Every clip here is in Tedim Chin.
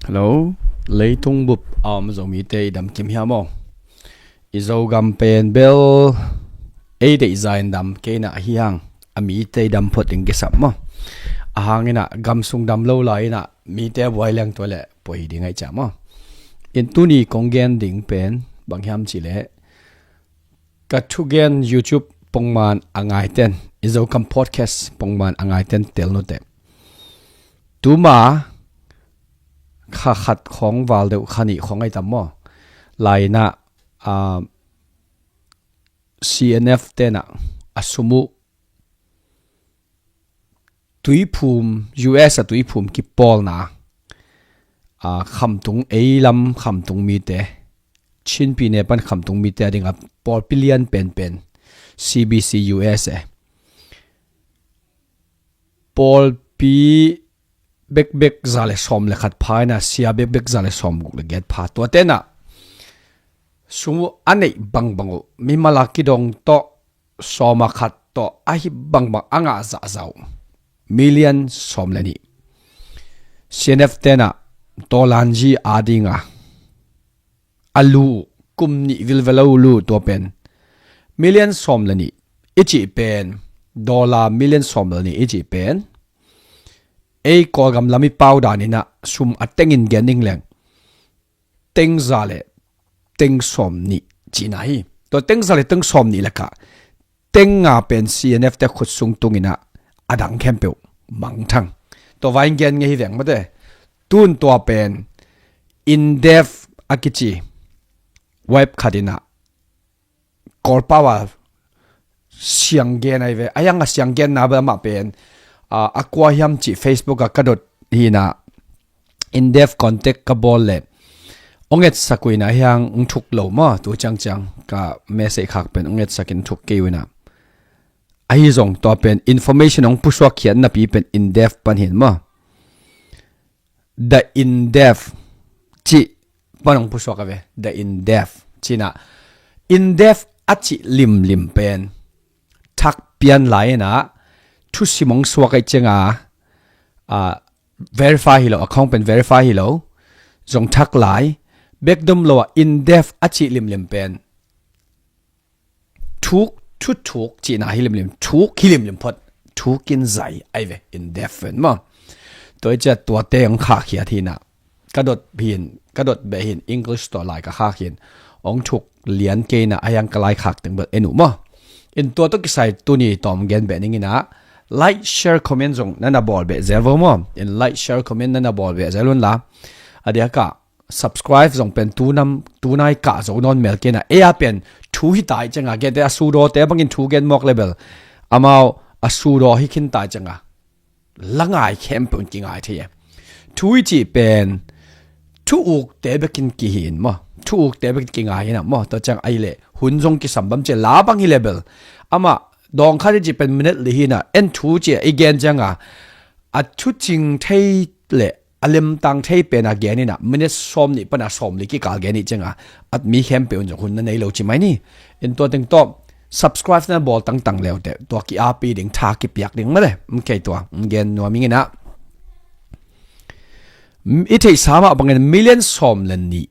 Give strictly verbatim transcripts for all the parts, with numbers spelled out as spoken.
Hello, leitung bup a om Zomite i dam kim hiam aw? I Zogam pen bel ei deihza in dam kei na ahi hang, a mite i dam phot ding kisam maw? A hang ina gam sung dam lo lai ina mite a buai leng tua le poi ding ahi cia maw? In tuni kong gen ding pen bang hiam cih leh ka thugen YouTube pongman a ngaiten, i Zokam podcast pongman a ngaiten tel nute. Tuma kha khat khawng val deuh kha nih khawng ahi tam maw? Laina, ah, C N F tena a sum uh tuiphum, U S a tuiphum kipawlna, ah, khamtung, ei lam khamtung mite, Chinpi ne pan khamtung mite a dinga pawlpi lian penpen, C B C U S A. Pawlpi bekbek za le sawm le khat pha ina sia bekbek za le sawm guk le giat pha. Tua tena sum uh a neih bangbang uh, mimal a kidong tawh, sawm a khat tawh, ahi bangbang a ngah zahzah uh, million sawm le nih. C N F tena tawlanzi a dinga a lu, kum nih vilvel a uh lu tua pen million sawm le nih i cih pen, dollar million sawm le nih i cih pen, ei Kawlgam lam i pau dan ina sum a tengin gen ning leng teng za le teng sawm nih cihna hi. Tua teng za le teng sawm nih lakah teng nga pen C N F te khut sung tung ina a dang khempeuh mangthang. Tua vai in gen ngei hi veng mate. Tun tua pen INDEF a kici web khat ina Kawlpau a siang gen ahi ve. A hiang a siang genna bel amah pen, ah, a kua hiam cih Facebook a ka dot hi ina INDEF contact ka bawl le ong etsak uh ina a hiang ong thuk lo maw, tu ciangciang ka message khak pen ong etsak in thuk kei uh ina. Ahi zong tua pen information ong pusuak khiat napi pen INDEF pan hin maw? The INDEF cih pan ong pusuak a ve. The INDEF cihna, INDEF a cih limlim pen thak pian lai ina thusim ong suak ahi cianga, ah, verify hi lo, account pen verify hi lo, zong thak lai, bek dom lo a INDEF a cih limlim pen thuk, thuthuk cihna hi limlim, thuk hi limlim phot, thuk in zai ahi ve, INDEF pen maw? Tua i ciat tuate ong khak hiat hi ina ka dot hin, ka dot beh hin, English tawh lai ka khak hin, ong thuk lian kei ina a hiang ka lai khak teng bel en uh maw? In tua tawh kisai tuni tawm gen beh ning ina like, share, comment zong nana bawl beh zel vo maw? In like, share, comment nana bawl beh zel un la. A diaka subscribe zong pen tunam, tunai kah zo nawn mel kei ina. Ei a pen thu hi tai cianga gen te a sudaw te bangin thu gen mawk le bel amau a sudaw hi khin tai cianga la ngai khempeuh in kingai thei e. Thu i cih pen thu ukte bekin kihi in maw? Thu ukte bekin kingai ina maw? Tua ciang ahi le hun zong kisam bam cia la bang hi le bel amah dawng khat i cih pen minute li hi ina en thu cia i gen cianga a thucing thei le a lemtang thei pen a gen ina minute sawm nih pan a sawm li kikal gen i cianga at mi khempeuh in zong hun na nei lo ci mai ni. In tua teng tawh subscribe na bawl tangtang leute tua ki api ding tha kipiak ding male. Kei tua gen nuam ing ina i theihsa mah bangin million sawm le nih,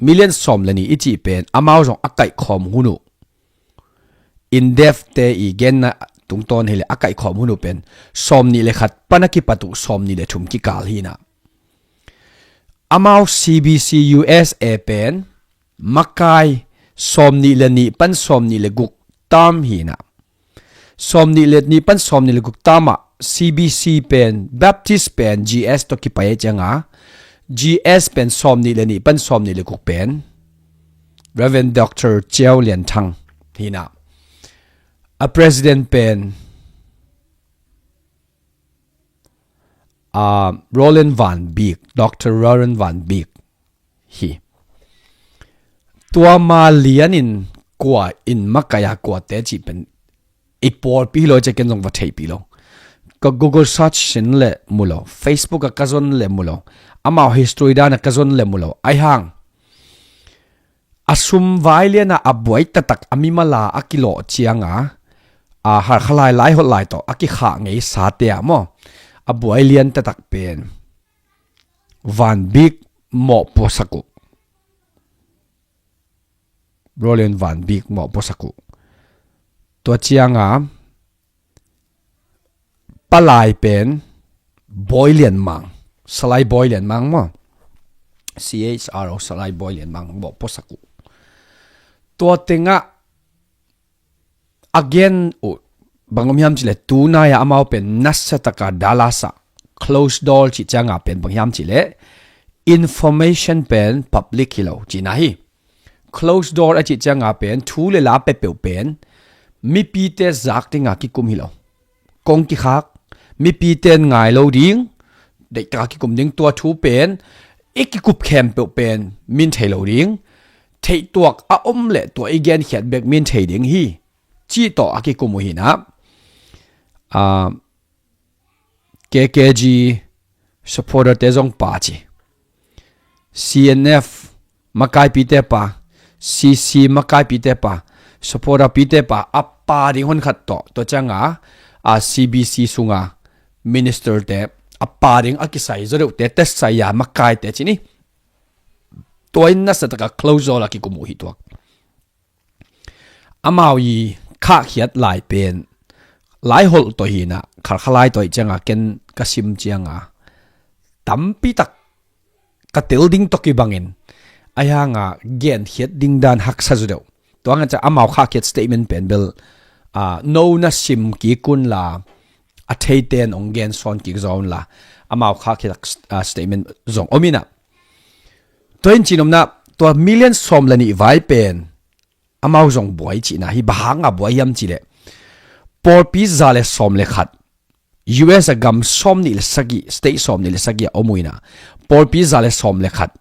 million sawm le nih i cih pen amau zong a kaihkhawm hun uh INDEF te i genna tungtawn hi le a kaihkhawm hun uh pen sawm nih le khat pan a kipat uh sawm nih le thum kikal hi ina. Amau C B C U S A pen makai sawm nih le nih pan sawm nih le guk tam hi ina. Sawm nih le nih pan sawm nih le guk tam ah C B C pen, Baptist pen G S tawh kipai a cianga G S pen sawm nih le nih pan sawm nih le guk pen Reverend Doctor Ciau Lian Thang hi ina. A president pen, ah, Roland Van Bik, Doctor Roland Van Bik hi. Tua ma lianin kua in makai a kuate cih pen i pawlpi hi lo cia ken zong va theihpih lo. Ka Google search sin le mu lo, Facebook a ka zon le mu lo, amau history dan a ka zon le mu lo. Ahi hang a sum vai liana a buai taktak a mimala a kilawh cianga a Hakha lai, Laiholh lai tawh a kikhah ngei sate ah maw, a buai lian taktak pen Van Bik mawhpuasak uh. Roland Van Bik mawhpuasak uh. Tua cianga palai pen Bawi Lian Mang, Salai Bawi Lian Mang maw? C H R O, Salai Bawi Lian Mang mawhpuasak uh. Tua tengah a gen uh bang om hiam cileh, tunai-a amau pen nasataka Dallas ah closed door cih cianga pen bang hiam cileh, information pen public hi lo cihna hi. Closed door a cih cianga pen thu le la peuhpeuh pen mipite zak dinga kikum hi lo. Kong kikhak, mipite ngai lo ding, deihtaka kikum ding, tua thu pen i kikup khempeuh pen min thei lo ding, theihtuak a om leh tua i genkhiat bek min thei ding hi, cih tawh a kikum uh hinah. Ah, K K G supporter te zong pa ci. C N F makaipite pa, C C makaipite pa, supporter pite pa, a pa ding honkhat tawh, tua cianga a C B C sunga minister te, a pa ding a kisai zaw deuhte, te sai a makaite ci ni. Tua in nasataka closed door a kikum uh hi tuak. Amau i khahkhiat lai pen, lai holh tawh hinah, Khalkha lai tawh ih cianga ken ka sim cianga tampitak ka tel ding tawh kibangin, a hianga genkhiat ding dan haksa zaw deuh. Tua ngan ciang amau khahkhiat statement pen bel, ah, no na sim kik unla, a theite in hong gen sawn kik zaw unla, amau khahkhiat, ah, statement zong om inah. Tua in cinomna, tua million sawm le nih vai pen amau zong buai cihna hi. Bang hanga buai hiam cileh, pawlpi za le sawm le khat, U S a gam sawm nih le sagih, state sawm nih le sagih a om uh inah, pawlpi za le sawm le khat,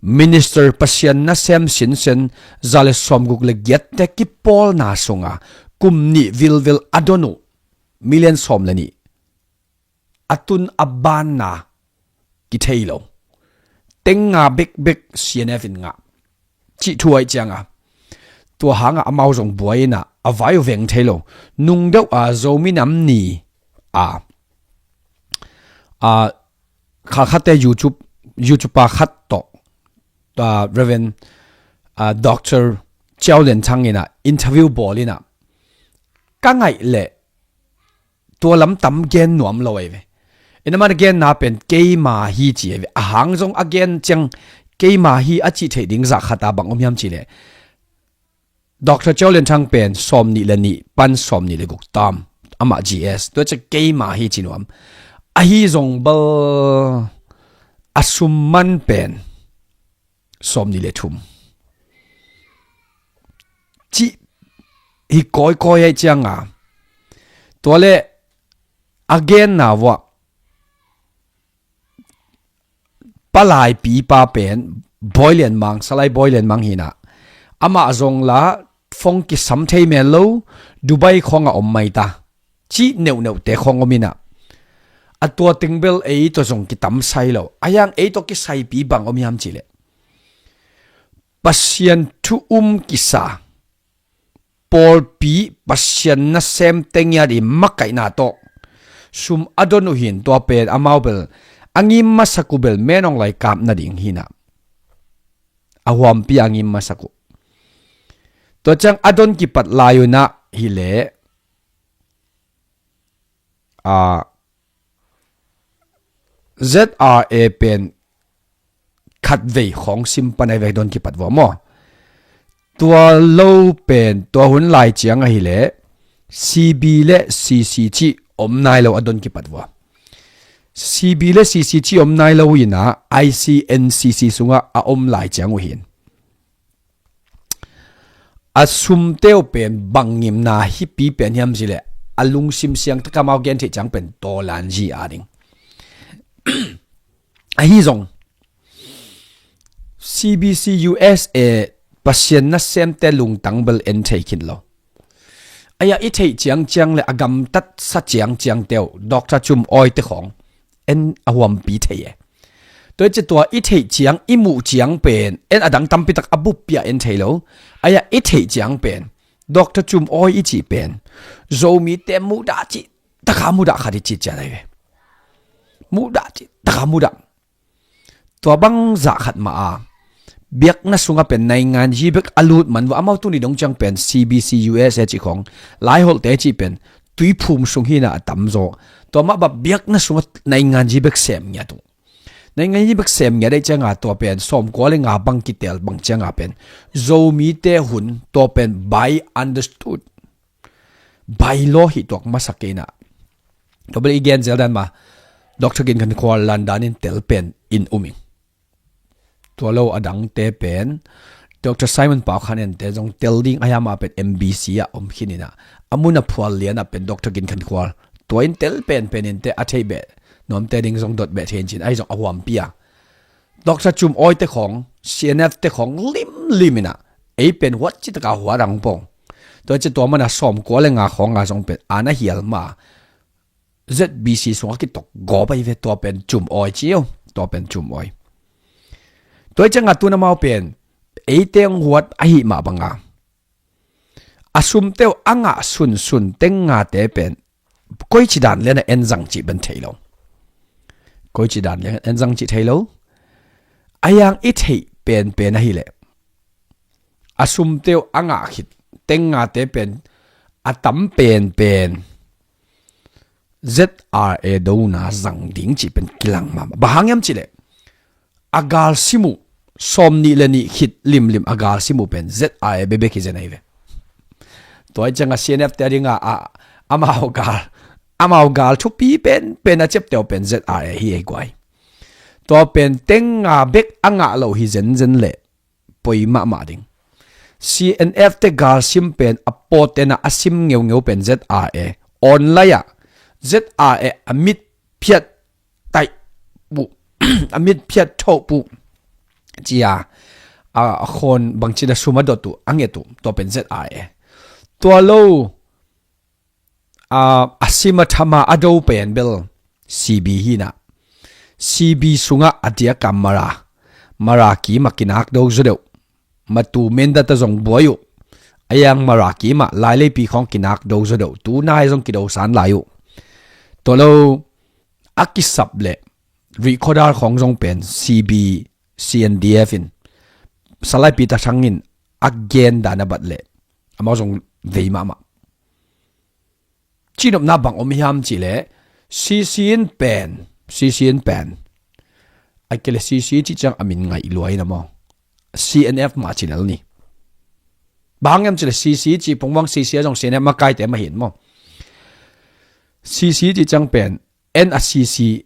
minister, Pasian nasem sinsen za le sawm guk le giatte kipawlna sunga kum nih vilvel a don uh million sawm le nih a tun a banna kithei lo. Teng nga bekbek C N F in ngah cih thu ahih cianga, tua hanga amau zong buai inah, a vai uh veng thei lo. Nung deuh a Zomi Nam Ni a, a, Khalkhate YouTube, YouTuber khat tawh, a, Reverend, a, Doctor Ciau Lian Thang inah interview bawl inah, ka ngaih leh tua lam tam gen nuam lo ahi ve. Ina man a genna pen keima hi ci ahi ve. A hang zong a gen ciang keima hi a cih theih ding zah khata bang om hiam cileh, Doctor Ciau Lian Thang pen sawm nih le nih pan sawm nih le guk tam, amah G S, tua ciang keima hi ci nuam. Ahi zong bal a sum man pen sawm nih le thum cih hi kawikawi ahih cianga, tua le a genna vuah palaipipa pen Bawi Lian Mang, Salai Bawi Lian Mang hinah, amah zong la phone kisam thei men lo, Dubai khawng a om mai ta cih neuhneuhte khawng om inah, a tua teng bel ei tawh zong kitamsai lo. A hiang ei tawh kisaipi bang om hiam cileh, Pasian thu um kisa, pawlpi, Pasian nasem teng i makaihna tawh sum a don uh hin, tua pen amau bel a ngim masak uh bel menawng lai kap nading hinah, a huampi a ngim masak uh. Tua ciang a don kipat lai unah hileh, a, Z R A pen khatvei khawng sim pan a i vek don kipat vua maw? Tua lo pen tua hun lai ciang ahileh C B le C C cih om nai lo a don kipat vua. C B le C C cih om nai lo inah I C N C C sungah a om lai ciang uh hin. A sumte uh pen bang ngimna hipi pen hiam cileh, a lungsim siangtaka mau gen theih ciang pen tawlanzi a ding. Ahi zong C B C U S A Pasian nasemte lungtang bel en thei khin lo. Aia i theih ciangciang le a gamtatsa ciangciangte uh, Doctor Cum Awi te khawng en a huampi thei e. Tua i ci tua i theih ciang, i muh ciang pen en a dang tampitak a buppi ah en thei lo. Aia i theih ciang pen Doctor Cum Awi i cih pen Zomite muhdah cih taka muhdah khat i cih ciat ahi ve. Muhdah cih taka muhdah. Tua bang zah khat mah a, biakna sungah pen nainganzi bek a lut man vua, amau tuni dong ciang pen C B C U S A cih khong, laiholhte cih pen tuiphum sung hi-in a tamzaw. Tua mah bang biakna sungah nainganzi bek sem ngiat uh. Nainganzi bek sem ngiat ahih ciangin tua pen sawmkua le nga bang kitel bang ciangin pen Zomite hun tua pen by understood, by law hi tuak masak kei-in a. Tua bel i gen zel dan mah Doctor Gin Khan Khual London in tel pen in um ing. Tua lo a dangte pen Doctor Simon Pau Khan En te zong tel ding a hiam a pen M B C ah om khin-in a, a mun a phual lian ah pen Doctor Gin Khan Khual tua in tel penpen in te a theih beh nuamte ding zong dot beh thei in cin ahi zong a huampi a. Doctor Cum Awi te khong, C N F te khong limlim in a, ei pen huat cih tak a huat ang pong. Tua ci tua man a sawmkua le nga khong a zong pen a na hial mah Z B C sungah kitok gawp ahi ve, tua pen Cum Awi ci uh, tua pen Cum Awi. Tua hi ciangin tu-in amau pen eite hong huat ahih mah bangin a sumte uh a ngah sunsun teng ngate pen koici dan lian a en zang cih pen thei lo. Koici dan lian a en zang cih thei lo. A hiang i theih penpen ahih leh a sumte uh a ngah khit teng ngate pen a tam penpen Z R A dona zang ding cih pen kilang mahmah. Bang hang hiam cih leh a galsim uh, sawmnih le nih khit limlim a galsim uh pen Z R A bekbek hi zen ahi ve. Tua hi ciangin C N F te a dingin a, amau gal, amau gal thupi penpen a ciapteh uh pen Z R A hi ei guai. Tua pen teng nga bek a ngah lo hi zenzen leh poi mahmah ding. C N F te galsim pen a pawtena a sim ngeungeu pen Z R A. Online ah Z R A a mit phiat taih puh, a mit phiat thoh puh cia, a, a khawn bangci a sum a dot uh, a nget uh, tua pen Z R A. Tua lo a, a sim a tham a a do pen bel C B hi-in a, C B sungah a diak a Mara, Mara kim a kinak do zaw deuh. Matu Mindat a zong buai uh. A hiang Mara kim a Lailei pi khong kinak do zaw deuh. Tunai zong kidosan lai uh. Tua lo a kisap leh recorder khong zong pen C B, C N D F in, Salai Peter Thang in a gen dan a bat leh amau zong vei mahmah. Cihnopna bang om hiam cih leh C C in pen, C C in pen, a kei leh C C cih ciang a min ngaih lua in a maw, C N F mah ci lel ni. Bang hang hiam cih leh C C cih pongvang C C a zong C N F makaite mah hi-in maw. C C cih ciang pen en a C C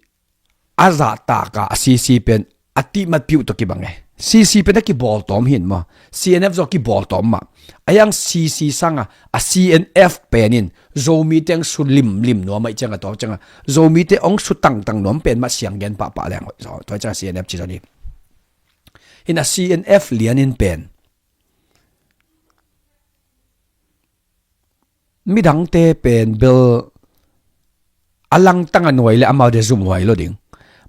a zahtak a, a C C pen a tihmat piuh tawh kibang e. C C pen a kibawltawm hi-in maw, C N F zong a kibawltawm mah. A hiang C C sangin a C N F pen in Zomite hong su limlim nuam ahih ciangin, tua ciangin Zomite hong su tangtang nuam pen mah siang gen pahpah leng hoih zaw. Tua ciangin C N F ci zaw ni. In a C N F lian in pen midangte pen bel a langtang a nuai leh amau deih zumhuai lo ding.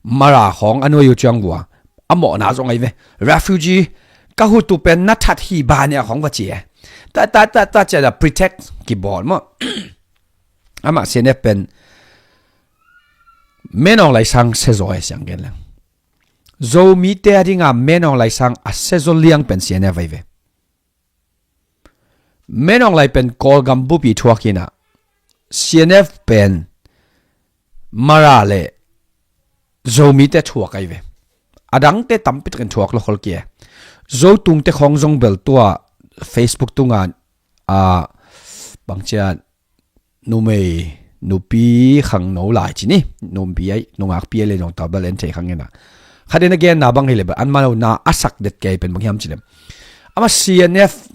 Mara khong a nuai uh ciang vua a mawhna zong ahi ve. Refugee ka hut uh pen na that hi ba nia khong va ci e. Ta, ta, ta, ta cia da protect kibawl maw. Amah C N F pen Min Aung Hlaing sang sia zaw e siang gen leng. Zomite a dingin Min Aung Hlaing sang a sia zaw liang pen C N F ahi ve. Min Aung Hlaing pen Kawlgam bupi thuak hi-in a, C N F pen Mara le Zomite thuak ahi ve. A dangte tampi takin thuak lo khol kei. Zotungte khong zong bel tua Facebook tungah, a, bangci a, numei, nupi khangno lai ci ni. Nupi ahi, nungakpi ahi leh zong tua bel en thei khang in a. Khat in a genna bang hi leh bel, amau na a sak det kei pen bang hiam cih leh, amah C N F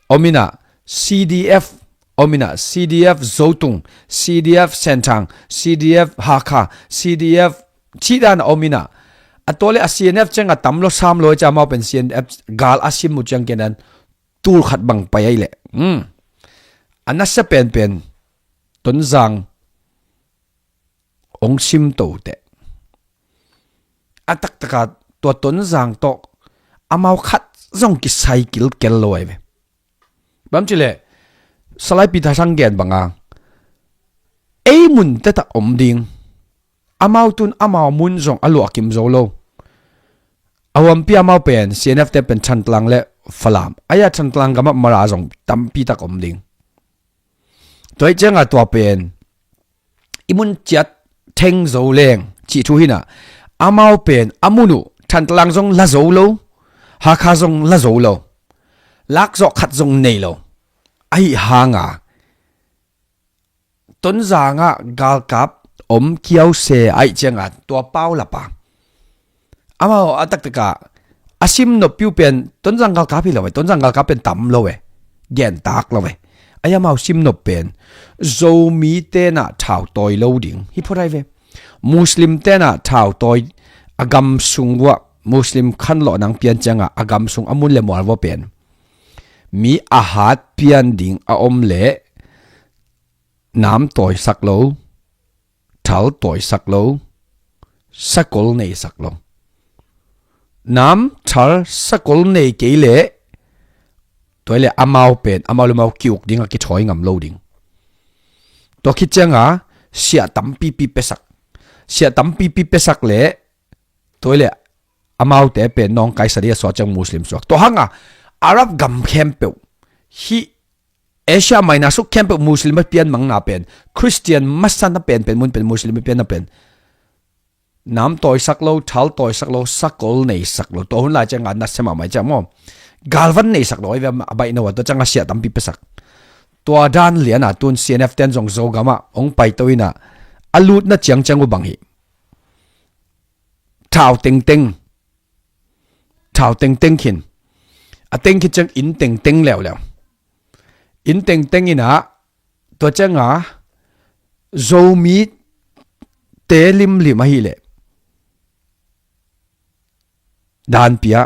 om in a, C D F om in a, C D F Zotung, C D F Senthang, C D F Hakha, C D F cih dan a om in a. A tua leh a C N F ciang a tam lo sam lo e, cia amau pen C N F gal a sim uh ciang ken an tul khat bang pai ahih leh, hmm, a nasia penpen Tonzang hong sim to teh. A taktak a tua Tonzang tawh amau khat zong kisai kilkel lo ahi ve. Bang hang hiam cih leh Salai Peter Thang gen bangin ei mun teh tak om ding. Amau tun amau mun zong a luahkim zo lo. A huampi amau pen C N F te pen Thantlang le Falam. Ahi a Thantlang gamah Mara zong tampi tak om ding. Tua ih cianga tua pen i mun ciat theng zo leng cih thu hinah, amau pen a mun uh Thantlang zong la zo lo, Hakha zong la zo lo, lakzawh khat zong nei lo. Ahi hanga Tonzangah galkap om kiau se aih cianga tua pau lapa amau a taktakah a simnop piu pen Tonzang galkap hi lo e, Tonzang galkap pen tam lo e, gentak lo e. Ahi amau simnop pen Zomi tenah thau tawi lo ding hi phot ahi ve. Muslim tenah thau tawi a gam sung vuah Muslim khanlawh nang pian ciangah a gam sung a mun le mual vua pen mi a hat pian ding a om leh nam tawisak lo, thal tawisak lo, sakol neisak lo. Nam thal sakol nei kei leh tua ileh amau pen amau le amau kiuk dingah kithawi ngam lo ding. Tua khit cianga siah tampipi pesak, siah tampipi pesak leh tua ileh amaute pen nawngkaisa ding a suak ciang Muslim suak. Tua hanga Arab gam khempeuh hih Asia Minor suk khempeuh Muslim a pian mangna pen, Christian masa na pen pen mun pen Muslim a pianna pen nam tawisak lo, thal tawisak lo, sakol neisak lo. Tua hun lai cianga na sem a mai ciang maw, galvan neisak lo ahi ve, a baih no a tua cianga siah tampi pesak. Tua dan liana tun C N F ten zong Zogamah hong paito ina a lutna ciangciang uh bang hi. Thau tengteng, thau tengteng khin, a teng khit ciang inn tengteng leuleu, inn tengteng ina tua cianga Zomi te limlim ahileh danpia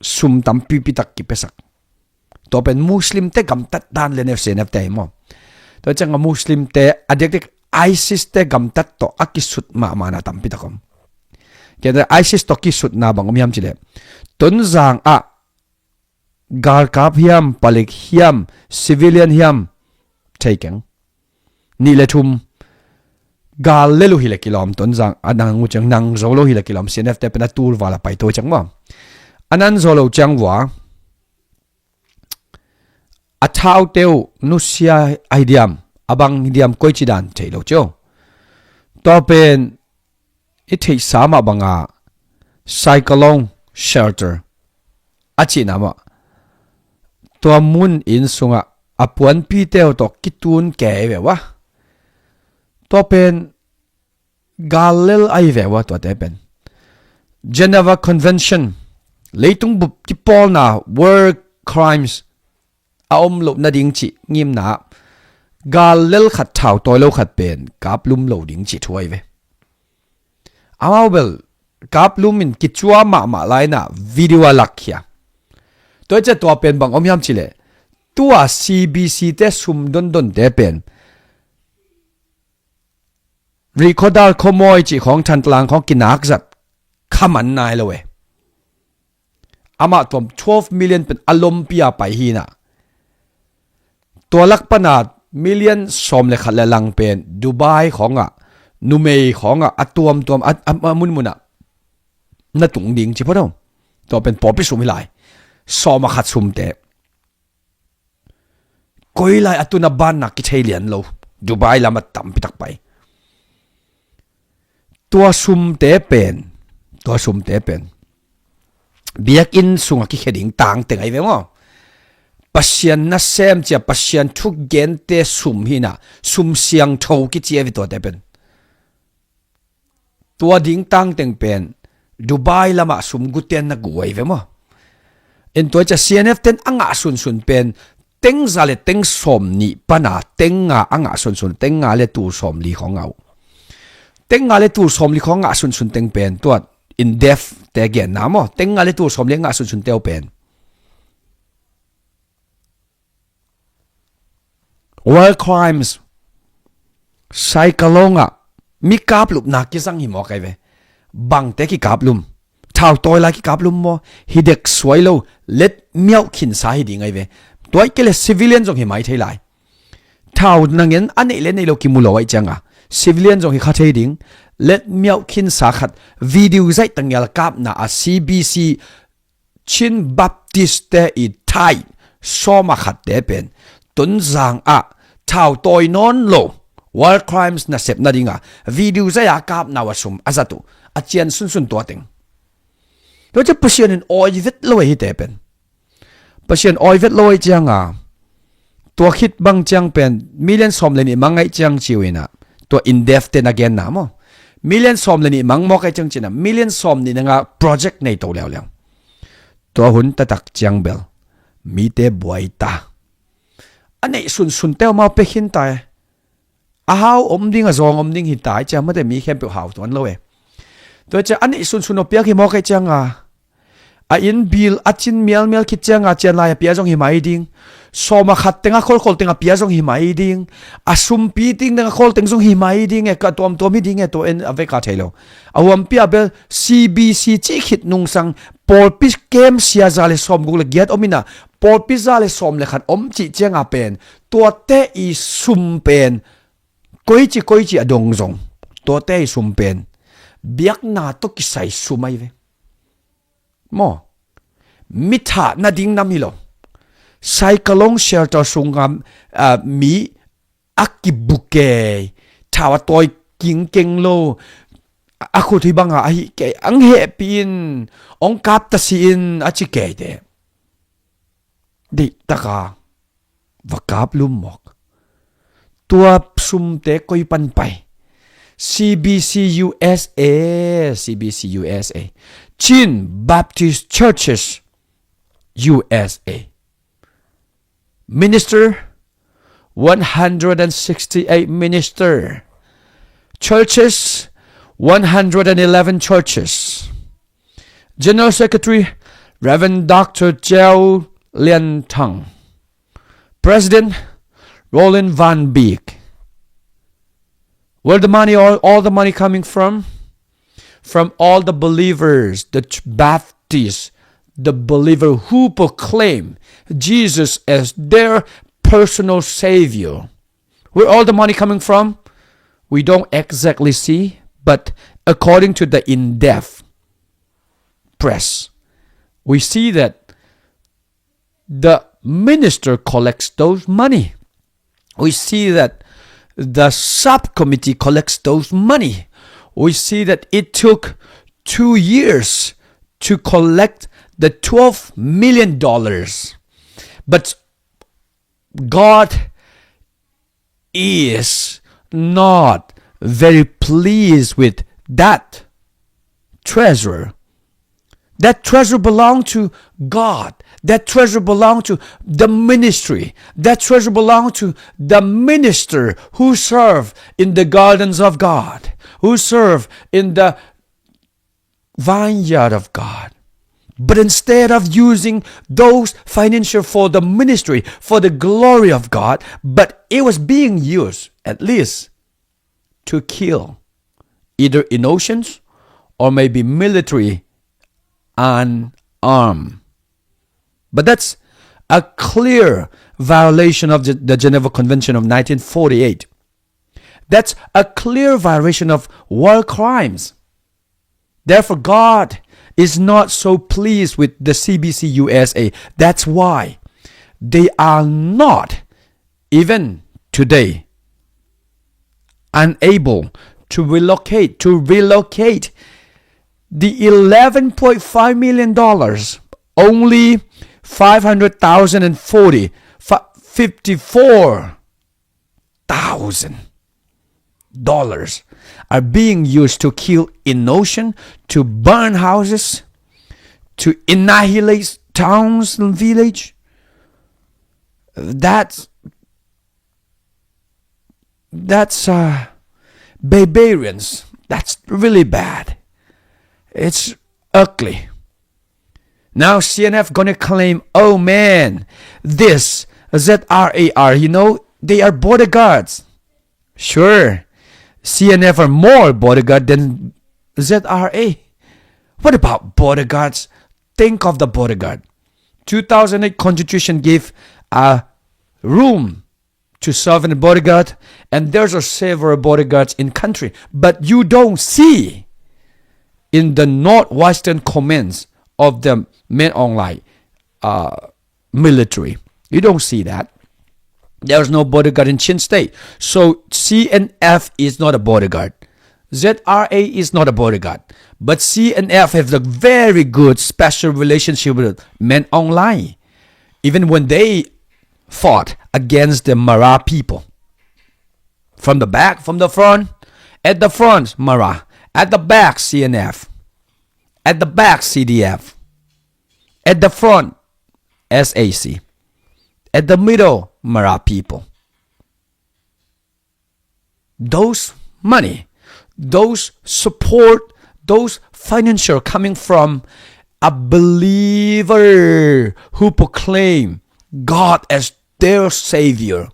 sum tampipi tak kipesak. Tua pen Muslim te gamtat dan le neu C N F te hi maw. Tua cianga Muslim te a diakdiak ISIS te gamtat tawh a kisut mahmahna tampi tak om. Kei ISIS tawh kisutna bang om hiam cileh Tonzang ah galkap hiam, palik hiam, civilian hiam, thei keng. Nih le thum, gal lel uh hileh kilawm, Tonzang a nang uh ciang nang zo lo hileh kilawm, C N F te pen a tulval a paito ciang maw. A nan zo lo ciang vua a thaute uh nusia ahi diam, a bang hi diam, koici dan thei lo cio. Tua pen i theihsa mah banga cyclone shelter a cihna mah tua mun inn sungah a puanpite uh tawh kitun kei ve ua. Tua pen gal lel ahi ve ua tuate pen. Geneva Convention, leitung bup kipawlna, war crimes a om loh nading cih ngimna ah gal lel khat, thau tawi lo khat pen kaplum lo ding cih thu ahi ve. Amau bel kaplum in kicua mahmah laina video a lakkhia. Tua i cia tua pen bang om hiam cileh tua C B C te sum dondonte pen Rihkhawdal khuamawi cih khawng Thantlang khawng kinak zat kha man nai lo e. Amah tuam twelve million pen a lompi a pai hinah tua lak pana million sawm le khat le lang pen Dubai khawngah numei khawngah a tuamtuam a, a, a munmunah na tung ding ci phot ho. Tua pen pawlpi sum hi lai. Sawm a khat sumte koi lai a tuna banna kithei lian lo. Dubai lam a tampi tak pai. Tua sumte pen, tua sumte pen biakinn sungah kikhia ding tangte ngai ve maw? Pasian nasem cia Pasian thugente sum hinah sum siangtho kici a ve tuate pen. Tua ding tangteng pen Dubai lamah sum guten na guai ve maw? En tua i cia C N F ten a ngah sunsun pen tengza le teng sawm nih pana tengnga a ngah sunsun, tengnga le tul sawm li khawng ngah uh. Tengnga le tul sawm li khawng ngah sunsun teng pen tua indef te genna maw? Tengnga le tul sawm li a ngah sunsun teu pen war crimes, cyclone ah mi kaplupna kizang hi maw kai ve? Bangte kikaplum? Thau tawi lai kikaplum maw? Hi dek suai lo, let miauh khinsa hi ding ai ve. Tuai kei le civilian zong hi mai thei lai. Thau nangen a neih le neih lo kimu lo aih cianga civilian zong hi kha thei ding. Let miauh khinsa khat video zaih tangial kapna a C B C Chin Baptist te i tithe sawm a khat te pen Tonzang ah thau tawi nawn lo war crimes nasep nadinga video zaih a kapna uh a sum a zat uh a cian sunsun tua teng. Tua ciang Pasian in awi vet lo hi te pen. Pasian awi vet lo hi cianga tua khit bang ciang pen million sawm le nih mang ngaih ciang ciu inah tua indef te na genna maw? Million sawm le nih mang mawk ai ciang cina million sawm nih nanga project nei to leuleu. Tua hun tatak ciang bel mite buai ta. A neih sunsun teu mau pekhin ta e. A hau om ding a zawng om ding hi ta e cia mate mi khempeuh hau tuan lo e. Tua cia a neih sunsun aw piak hi mawk ai cianga a inn bill a cin mialmial khit cianga cian lai a pia zong hi mai ding. Sawm a khat teng a kholkhol teng a pia zong hi mai ding. A sumpi ting teng a khol teng zong hi mai ding e ka tuamtuam hi ding e tua en a veka thei lo. A huampi a bel C B C cih khit nungsang pawlpi kem sia za le sawm guk le giat om inah pawlpi za le sawm le khat om cih cianga pen tuate i sum pen koici koici a dong zong tuate i sum pen biakna tawh kisai sum ai ve. Maw? Mi thah nading nam hi lo. Saikalong shelter sungah mi a kibukei thau a tawi kingkeng lo a khut hi banga ahi kei ang hehpih in ong kap ta si in a ci kei te. Deihtaka va kap lum mawk. Tua sumte koi pan pai? C B C U S A, C B C U S A, Chin Baptist Churches U S A. Minister, one hundred and sixty-eight minister. Churches, one hundred and eleven churches. General Secretary, Reverend Doctor Zhao Lian Tang. President, Roland Van Beek. Where the money, all, all the money coming from? From all the believers, the Baptists, the believer who proclaim Jesus as their personal Savior. Where all the money coming from? We don't exactly see, but according to the in-depth press, we see that the minister collects those money. We see that the subcommittee collects those money. We see that it took two years to collect the twelve million dollars. But God is not very pleased with that treasure. That treasure belonged to God. That treasure belonged to the ministry. That treasure belonged to the minister who serve in the gardens of God, who serve in the vineyard of God. But instead of using those financial for the ministry, for the glory of God, but it was being used, at least, to kill either innocents or maybe military unarmed. But that's a clear violation of the, the Geneva Convention of nineteen forty-eight. That's a clear violation of war crimes. Therefore, God is not so pleased with the C B C U S A. That's why they are not, even today, unable to relocate, to relocate the eleven point five million dollars, only five hundred thousand and forty, fi-, fifty-four thousand dollars are being used to kill innocent, to burn houses, to annihilate towns and village. That's, that's, uh, barbarians. That's really bad. It's ugly. Now C N F gonna claim, "Oh man, this Z R A R, you know, they are bodyguards." Sure, C N F are more bodyguard than Z R A. What about bodyguards? Think of the bodyguard. Two thousand eight constitution gave a room to serve in a bodyguard, and there's a several bodyguards in country, but you don't see in the Northwestern Command's of the Min Aung Hlaing uh, military. You don't see that. There's no bodyguard in Chin State. So C N F is not a bodyguard. Z R A is not a bodyguard. But C N F have a very good special relationship with Min Aung Hlaing. Even when they fought against the Mara people. From the back, from the front, at the front, Mara. At the back, C N F. At the back, C D F. At the front, S A C. At the middle, Mara people. Those money, those support, those financial coming from a believer who proclaim God as their Savior.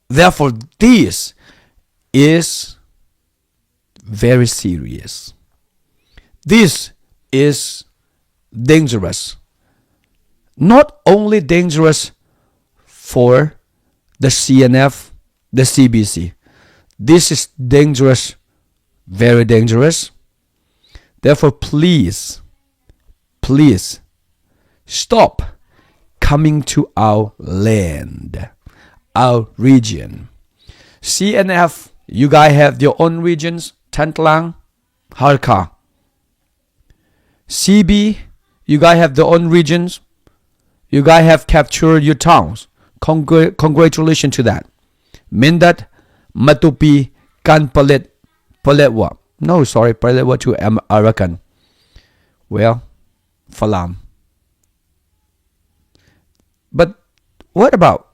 Therefore, this is very serious. This is dangerous. Not only dangerous for the C N F, the C B C. This is dangerous, very dangerous. Therefore, please, please stop coming to our land, our region. C N F, you guys have your own regions, Thantlang, Hakha. C B, you guys have their own regions. You guys have captured your towns. Congr- congratulations to that. Mindat, Matupi, Kanpalet, Paletwa. No, sorry, Paletwa to Am- Arakan. Well, Falam. But what about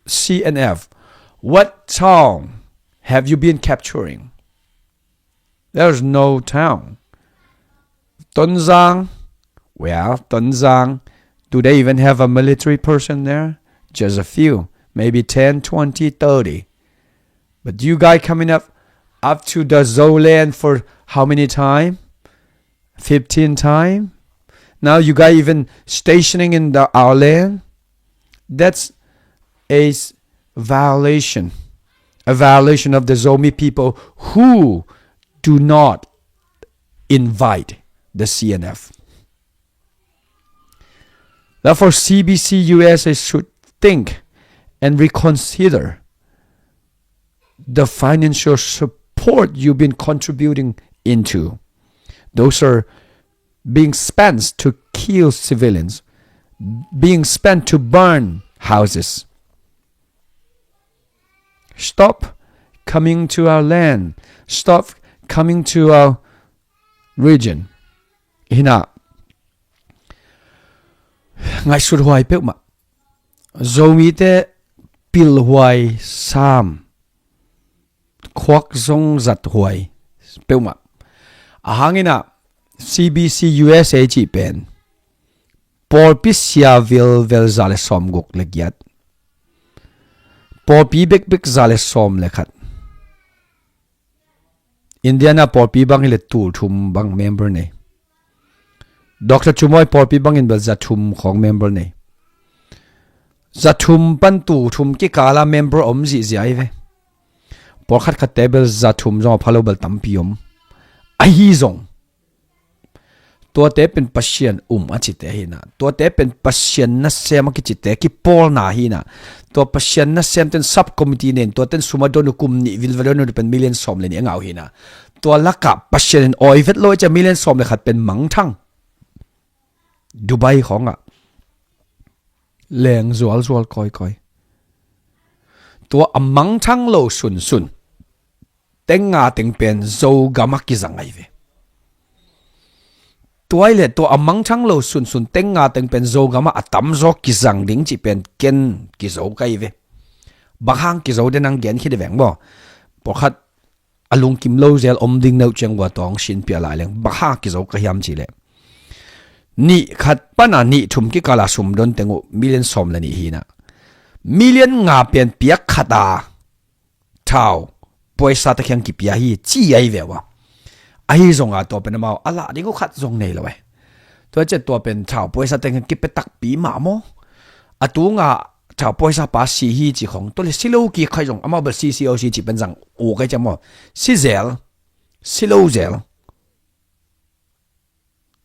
C N F? What town have you been capturing? There's no town. Tonzang, well, Tonzang, do they even have a military person there? Just a few, maybe ten, twenty, thirty. But you guys coming up up to the Zoland for how many time? Fifteen time. Now you guys even stationing in the our land. That's a s- violation, a violation of the Zomi people who do not invite the C N F. Therefore, C B C U S A should think and reconsider the financial support you've been contributing into. Those are being spent to kill civilians, being spent to burn houses. Stop coming to our land. Stop coming to our region. Hina, ngaihsut huai peuhmah. Zomite pilhuai sam, khuak zong zat huai peuhmah. A hangin ah C B C U S A cih pen pawlpi sia vilvel za le sawmguk le giat, pawlpi bekbek za le sawm le khat. Indiana pawlpi bang hi le tul thum bang member nei. Doctor Chumoi pawlpi bangin bel za thum khawng member nei. Za thum pan tul thum kikala member om zihziah hi ve. Pawlkhat khatte bel za thum zong a pha lo bel tampi om. Ahi zong tuate pen Pasian um a cite hina, tuate pen Pasian nasem a kicite kipawlna hina. Tua Pasian nasem ten sub committee nen, tua ten sum a don uh kum nih vilvel don uh pen million sawm le nih a ngah uh hina. Tua lakah Pasian in awi vet lo a cia million sawm le khat pen mangthang. Dubai khawngah leng zualzual kawikawi. Tua a mangthang lo sunsun tenga teng pen Zogam a kizang ahi ve. Tua ile tua a mangthang lo sunsun tenga teng pen Zogam a a tamzaw kizang ding cih pen ken kizo ka hi ve. Bang hang kizo den ang gen khit veng maw? Pawlkhat a lungkim lo zel om ding neuh ciang ua tawng sinpia lai leng bang hang kizo ka hiam cih leh, nih khat pana nih thum kikala sum don teng uh million sawm le nih hina. Million nga pen piak khat a thau puaisa ta khiang kipia hi ci ahi ve ua. Ahi zonga tua pen amau a lah ding uh khat zong nei lo e. Tua ciah tua pen thau puaisa ta khiang kipia takpi mah maw? A tunga Thau pawi sa pa si hi ci khong, tua le si lo kik khai zong, amau bel si, si lo si ci pen zang uk ai ci maw. Si zel, si lo zel,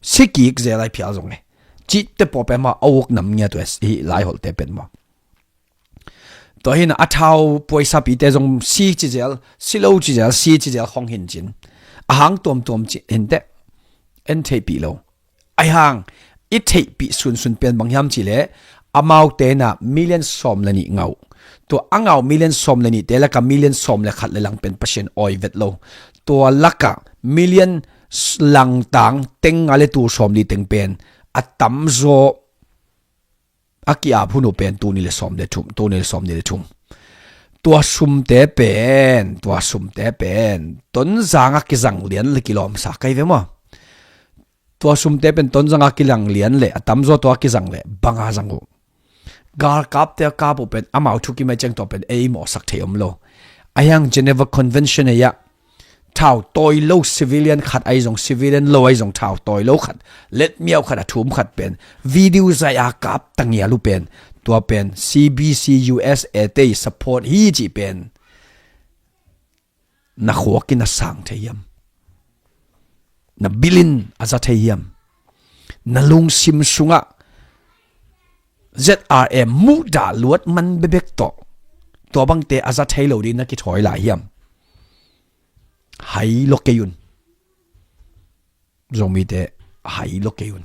si kik zel ai phial zong e. Cihte pawh pen maw, a uk nam ngia tua hi lai holte pen maw. Tua hi na a thau pawi sa pite zong si ci zel, si lo ci zel, si ci zel khong hin cin. A hang tuamtuam ci hin teh, en theihpih lo. Ahi hang, i theihpih sunsun pen bang hiam cih leh, amaute na million sawm le nih ngau. Tua a ngau million sawm le nihte lakah million sawm le khat le lang pen Pasian awi vet lo. Tua lakah million s-, langtang teng nga le tul sawm li teng pen a tamzaw a ki-ap hun uh pen tul nih le sawm le thum, tul nih le sawm nih le thum. Tua sumte pen, tua sumte pen Tonzang a kizang lian le kilawmsa kai ve maw. Tua sumte pen Tonzang a kizang lian le a tamzaw tua kizang le banga zang uh. Galkapte a kap uh pen amau thukim ai ciang tua pen ei mawhsak thei om lo. Ahi hang Geneva Convention ei ah thau tawi lo civilian khat ai zong, civilian lo ai zong thau tawi lo khat, let miau khat a thum khat pen video zai a kap tangial uh pen, tua pen C B C U S A te i support hi cih pen na khuak in a sang thei hiam? Na bilin a za thei hiam? Na lungsim sungah Z R A muhdah luat man bebek tawh tua bangte a za thei lo ding na kithawi lai hiam? Hai lo kei un. Zomite hai lo kei un.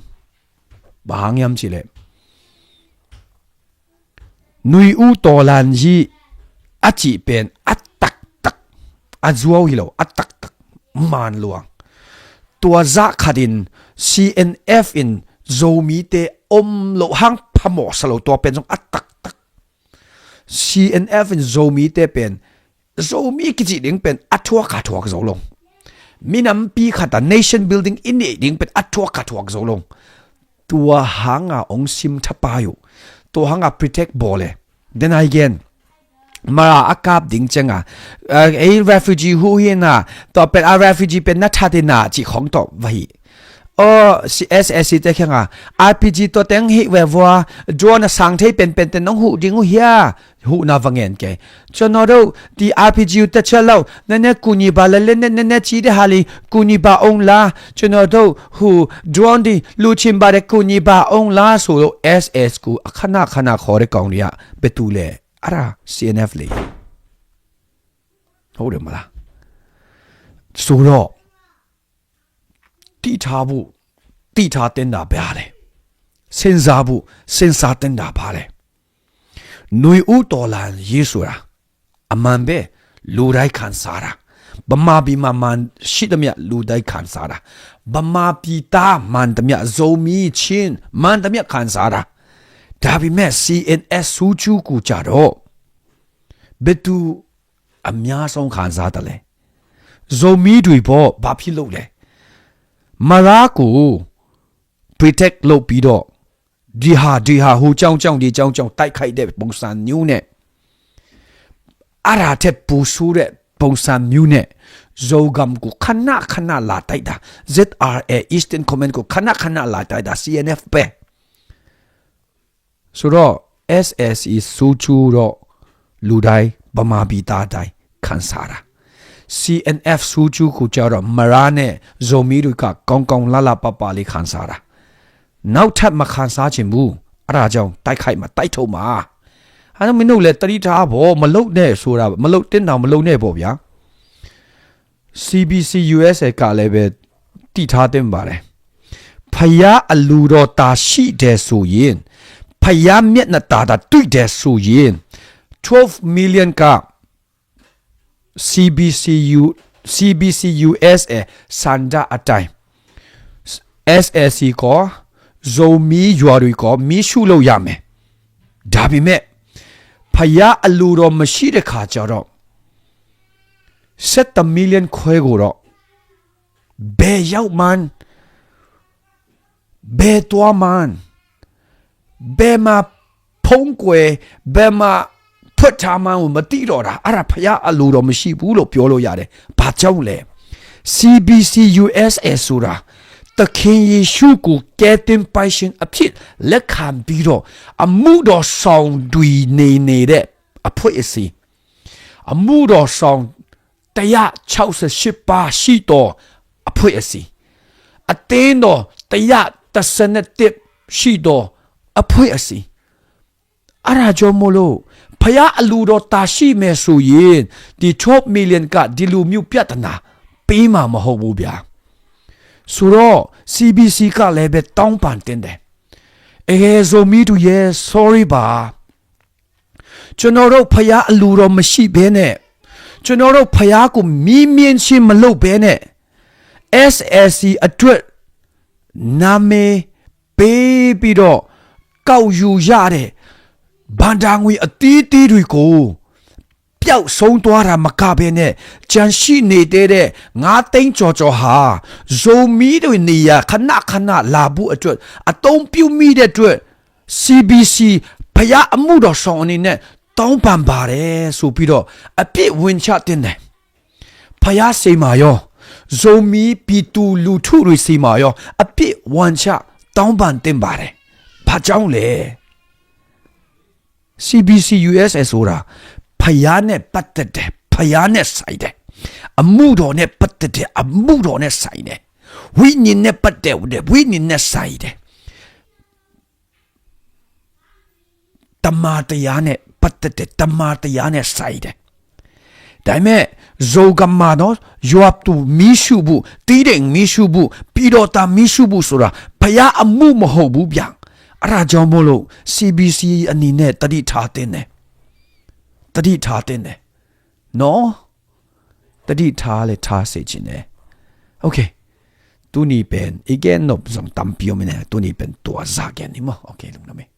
Bang hang hiam cih leh, Nui U Taw Lan Yi a cih pen a taktak, a zuau hi lo, a taktak man luang. Tua zah khatin C N F in Zomite om loh hang phamawh sa lo, tua pen zong a taktak. C N F in Zomite pen, Zomi kicih ding pen a thuak a thuak zo lo. Minampi khat a nation building i neih ding pen a thuak a thuak zo lo. Tua hanga ong sim thapai uh. Tua hanga protect bawl e. Then again, Mara a kap ding cianga, eh, ei refugee huh hi na, tua pen a refugee pen na that hi na, cih khong tawh va hi. Aw, si-, S A C te khianga, R P G tua teng hih ve vua, drone a sang thei penpen te nong huh ding uh hia? Huhna va ngen kei. Cun aw do, ti R P G uh te cia lo, nene kuni ba la le ne, nene ci de hali, kuni ba ong la, cun aw do, hu, drone di, lu chin ba de kuni ba ong la, su lo, S A C ku, a khana, khana, khaw de kong ria, betu le, ara, C N F le. Ho de mala. Su lo. Titha bu, titha tenda bia le. Senza bu, senza tenda ba le. Nui U Taw Lan Yi sura. A man be, lu dai khan sara. Bama bi ma man shi tamia lu dai khan sara. Bama bi ta man tamia Zomi Chin man tamia khan sara. Dabi me C N S su cu ku ca do. Betu a mya song khan sa ta le. Zomi dui bo ba phi lo le. Mara ku protect lo pi do. Di ha, di ha, hu ciang ciang, di ciang ciang, tai khai de pongsan niu ne. Ara te pu su de pongsan niu ne. Zogam ku khana khana la tai da. Z R A Eastern Command ku khana khana la tai da C N F pe. Su do, S S E su cu do, lu dai, Bama bi ta dai, khan sara. C N F su cu ku ca do, Mara ne, Zomi dui ka, kong kong la la pa pa li khan sara. Nau that ma khan sa cin bu, ara jong, tai khai ma, tai tho ma. Hana minu le tari ta bo, ma lo ne, sura, ma lo tin nau, ma lo ne bo bia. C B C U S A ကလည်းပဲ တည်ထားသင့်ပါတယ်။ ဖယားအလိုတော်သာရှိတယ်ဆိုရင်၊ ဖယားမျက်နှာသာသာတွေ့တယ်ဆိုရင်၊ twelve million က CBCU CBCUSA ဆန္ဒအတိုင်း SSC ကော ဇိုမီးရွာတွေကော မီးရှို့လို့ရမယ်။ ဒါပေမဲ့ ဖယားအလိုတော်မရှိတဲ့ခါကျတော့ ဆယ့်တစ် million ခွဲကိုတော့ ဘယ်ရောက်မှန်း ဘယ်သွားမှန်း ဘယ်မှာဖုံးကွယ် ဘယ်မှာဖွက်ထားမှန်းကို မသိတော့တာ။ အဲ့ဒါ ဖယားအလိုတော်မရှိဘူးလို့ ပြောလို့ရတယ်။ ဘာကြောင့်လဲ။ CBCUSA ဆိုတာ သခင်ယေရှုကို ကယ်တင်ပိုင်ရှင်အဖြစ် လက်ခံပြီးတော့ အမှုတော်ဆောင်တွေနေနေတဲ့ အဖွဲ့အစည်း၊ အမှုတော်ဆောင် တစ်ရာခြောက်ဆယ့်ရှစ်ပါးရှိသော အဖွဲ့အစည်း၊ အသင်းတော် တစ်ရာတစ်ဆယ့်တစ် ရှိသော အဖွဲ့အစည်း။ အဲ့ဒါကြောင့်မို့လို့ ဖခင်အလိုတော်သာရှိမယ်ဆိုရင် ဒီ twelve million က ဒီလိုမျိုးပြဿနာပေးမှာမဟုတ်ဘူးဗျာ။ ဆိုတော့ CBC ကလည်းပဲ တောင်းပန်သင့်တယ်။ အကယ်ဇိုမီးသူရဲ့ sorry ပါ။ ကျွန်တော်တို့ ဖခင်အလိုတော်မရှိဘဲနဲ့၊ ကျွန်တော်တို့ ဖခင်ကို မေးမြန်းခြင်းမလုပ်ဘဲနဲ့ SSC အတွက် နာမည်ပေးပြီးတော့ ကောက်ယူရတဲ့ ဘဏ္ဍာငွေအသီးသီးတွေကို ပျောက်ဆုံးသွားတာမကဘဲနဲ့ ကျန်ရှိနေတဲ့ ငါးသိန်းကျော်ကျော်ဟာ ဇိုမီးတွေနေရာ ခဏခဏလာဖို့အတွက် အသုံးပြုမိတဲ့အတွက် CBC ဖခင်အမှုတော်ဆောင်အနေနဲ့ တောင်းပန်ပါတယ်ဆိုပြီးတော့ အပြစ်ဝင်ချသင့်တယ်။ ဖခင်ဆီမှာရော၊ ဇိုမီးပြည်သူလူထုတွေဆီမှာရော အပြစ်ဝင်ချ တောင်းပန်သင့်ပါတယ်။ ဘာကြောင့်လဲ။ CBC USA ဆိုတာ ဖခင်နဲ့ပတ်သက်တယ်။ ဖခင်နဲ့ဆိုင်တယ်။ အမှုတော်နဲ့ပတ်သက်တယ်။ အမှုတော်နဲ့ဆိုင်တယ်။ ဝိညာဉ်နဲ့ပတ်သက်တယ်။ ဝိညာဉ်နဲ့ဆိုင်တယ်။ တမန်တရားနဲ့ပတ်သက်တယ်။ တမန်တရားနဲ့ဆိုင်တယ်။ ဒါပေမဲ့ ဇိုကမ္ဘာနော်၊ ယွပ်သူမီးရှို့ဖို့၊ တီးတိန်မီးရှို့ဖို့၊ ပြည်တော်သာမီးရှို့ဖို့ဆိုတာ ဖခင်အမှုမဟုတ်ဘူးဗျ။ အဲ့ဒါကြောင့်မို့လို့ CBC အနေနဲ့ သတိထားသင့်တယ်။ သတိထားသင့်တယ်နော်။ သတိထားလည်းထားစေချင်တယ်။ Okay. သူနေပင် အီကဲနော် ပဇွန်တမ်ပီယိုမီနဲ့ သူနေပင် တွာ်ဇာကဲနေမ။ Okay. လုံးလုံးမီး